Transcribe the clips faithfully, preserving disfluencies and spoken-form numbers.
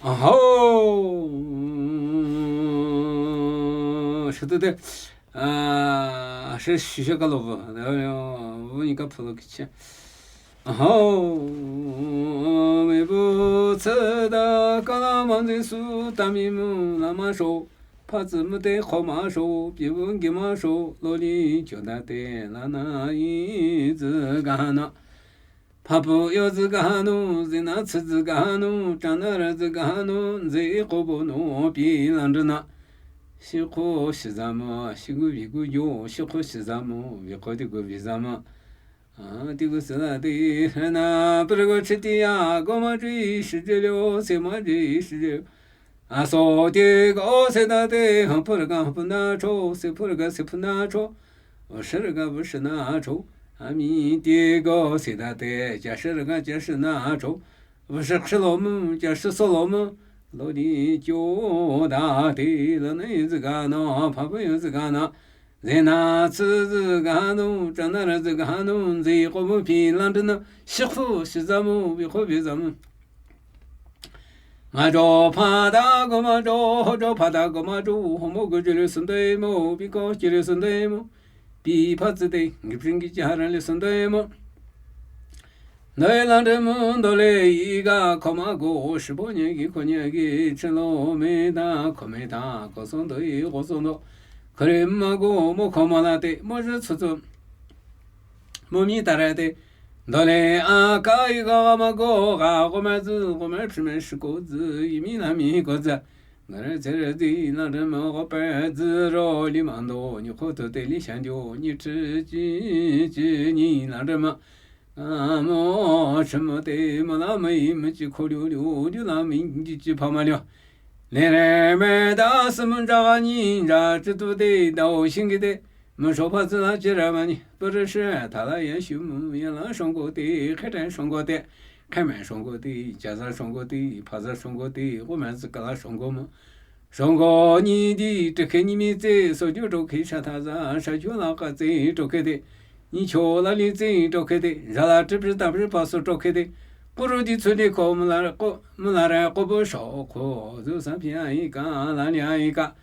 Aho. Shatu de. A, she shisha kalo bu. Vuni ka phulo kiche. Aho. Mebu tsada kala manzi su tami mu lama sho. Phatsi mute khoma sho. Pibu ngima sho. Loli kyodate lana i zi gana. Phapu yo zi ganu, zina tsi zi ganu, chana ra zi ganu, zi i kobo no pi landrina. Shikho shizama, shigu vigu yo, shikho shizama, vikho digu vizama. A, digu sila di, na, pergo chitiya, goma ji shijilio, sema ji shijilio. Aso digo seta de, hampur ga hampuna cho, sipur ga sipuna cho. Vashir ga vashina cho. Ami digo seta de, jashir ga jashina cho. Vashir shiloma, jashi soloma. Lodi kyo da de, lana zigana, papa zigana. Zena tsi ziganu, chana ziganu, zi kobu pi landrina. Shikhu shizamu, vikho vizamu. Nga jo phada goma jo, ho jo phada goma jo, homo gujulu sundemo, biko julu sundemo, pi phatsite, ngipsing gicharan le sundemo. Noi landemo, dole iga khoma go, shibo nye gi khonye gi, chelo me da, khome da, kosondo i, kosondo. Kore ma go, mo khoma la te, mo je tsutsu. Mo mi tare te, Dole a ka i ga ma go ga go ma zi, go ma chi ma shi go zi, i mi na mi go zi. Nga re tse re zi, na re ma go pe zi ro li ma ndo, ni ko to te li shan dio, ni chi chi chi ni na re ma. A mo chi mo te, ma la ma i ma chi ko liu liu, liu la mi ji chi pa ma liu. Le re me da si mu ja ga ni, ja chi tu te, da o xing ki te. Mü shopha zü la jira mani, pürü shi, thala ya shu mu, ya la shongko ti, kheten shongko ti, khemen shongko ti, jaza shongko ti, phaza shongko ti, kumen zü kala shongko mu. Shongko ni di, tekhe ni mi tse, so ju tokhe sha thaza, sha ju la ka tse, tokhe ti, ni cho la li tse, tokhe ti, jala trip ta pri pa so tokhe ti, puru di tsu di ko, mu la ko, mu la re ko bu sho ko, zu sa pi ai ka, la ni ai ka.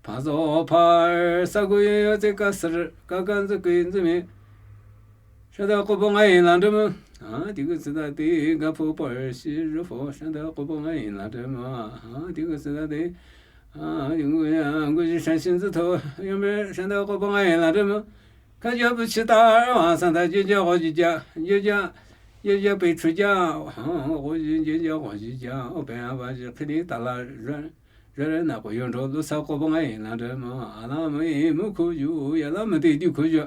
Phazo phar, sa gu yo yo tse ka sir, ka ka nzi kui nzi mi. Shanda kubo ngai la de mu. A, di gu zi da di, ga phu par shi ru pho, shanda kubo ngai la de mu. A, di gu zi da di. A, di gu ya, gu ji shan shin zi to, yo me, shanda kubo ngai la de mu. Ka ja bu chi ta, wa san da je ja, go ji ja, je ja, je ja, pei chu ja, ha, go ji, je ja, go ji ja, o pe a ba ji, khili ta la, zhe. Zhe re na ko yo ro lu sa ko bo ngai la de ma, a la ma i mu ku yu, ya la ma di di ku yu.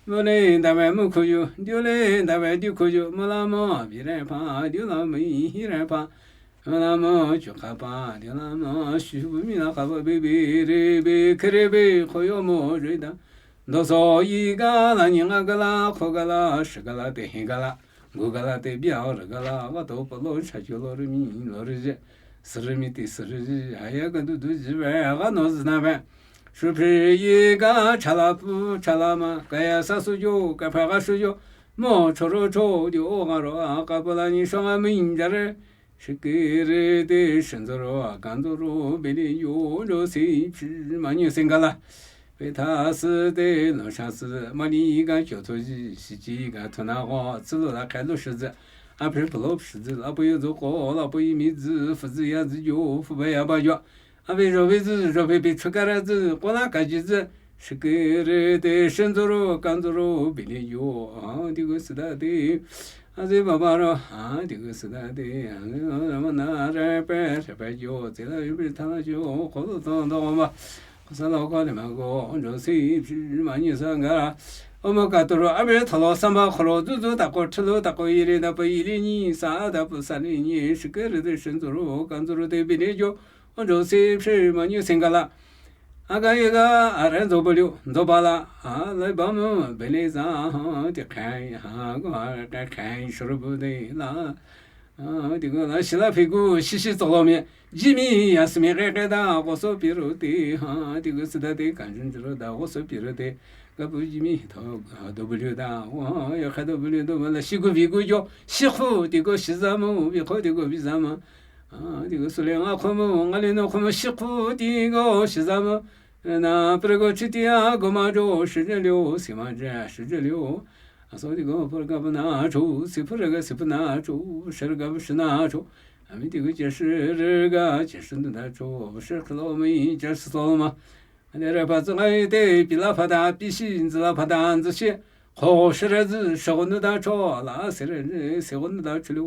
Mu le da me mu ku yu, diu le da me di ku yu, ma la ma bi re pa, diu la ma i hi re pa. Ma la ma chu ka pa, diu la ma shu bu mi la ka ba bi bi re bi, ke re bi, ko yo mo re da. Do so i ga la, ni nga ga la, ko ga la, shi ga la, te hi ga la. Gu ga la te bia o re ga la, wa to pa lo, sha chu lo re mi, lo re je. Sirimi ti siriji, aya ga du du ji ve, aga no zina ve. Shupri yi ga chala pu, chala ma, kaya sa su yo, ka pha ga shu yo. Mo cho ro cho, di o ga ro, a ka pu la ni shong a mi ja re. Shikiri ti shin zo ro, a kan zo ro, bili yo, lo si, chi, ma ni sing ga la. Pe tha si te no sha si, ma ni ga kyo to ji, shi ji ga to na go, tsi lo la kai lo shi zi. A pri plo shi zi, la pu yo zo ko, la pu yi mi zi, fu zi ya zi yo, fu ba ya ba yo. A pe zho pe zi, zho pe pe chu ka ra zi, ko la ka ji zi. Shikiri te shin zo ro, kan zo ro, bili yo. A, di gu si da di. A zi ba ba ro, a, di gu si da di. A, ma na re pe, re pe yo, zi la yo pe tha la yo, ko lo to do ma. Ko sa lo ko le ma go, o jo si, pi ma ni sa ga ra. O ma ka to ro, a be tha lo sa ma ko ro, zu zu ta ko, chi lo ta ko, yi le da pa yi le ni, sa da pa sa le ni, shi ke re de shen zu ro, kan zu ro de bi le jo, o jo si, pi ma ni sing ga la. A ga yi ga, a re zo ba liu, zo ba la, a le ba mu, be le za, ha, ti kai, ha, go, a, kai, kai, shi ro bu de la. A, di gu la, shi la phi gu, shi shi zo lo mi. Ji mi ya si mi ge ge da, go so pi ru ti, ha, di gu si da di, kan jun ji ru da, go so pi ru ti. Ga bu ji mi, to, ha, do bu liu da, wa, ya ka do bu liu do bu la, shi gu vi gu yo, shi khu, di gu shi za mu, vi khu, di gu vi za mu. Dikü sule nga khümü, nga le no khümü shikhu dikü shizamü. Na prego chitia goma jo shijilio, sima ja shijilio. Aso dikü purga bana cho, si purga si bana cho, shirga shina cho. Ami dikü je shirga je shina cho, shirklo mi je soma. Ane re pa zungai te pila phada pishi nzila phada nzishi. Kho shire zi shogunu da cho la sire zi segunu da chulu.